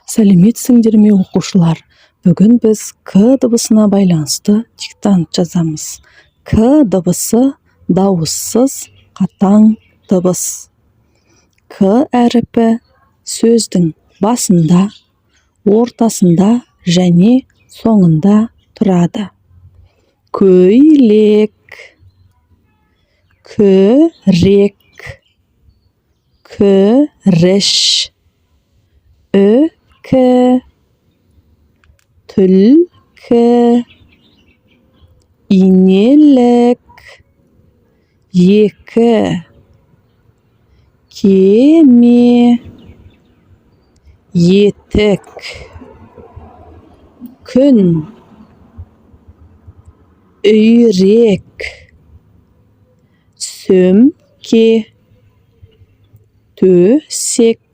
Сәлеметсіңдер ме, оқушылар! Бүгін біз «к» дыбысына байланысты диктант жазамыз. «К» дыбысы – дауыссыз қатаң дыбыс. «К» әріпі сөздің басында, ортасында және соңында тұрады. Көйлек, күрек, күріш, үкі, түлкі, инелік, екі, кеме, етік, күн, үйрек, сөмке, төсек.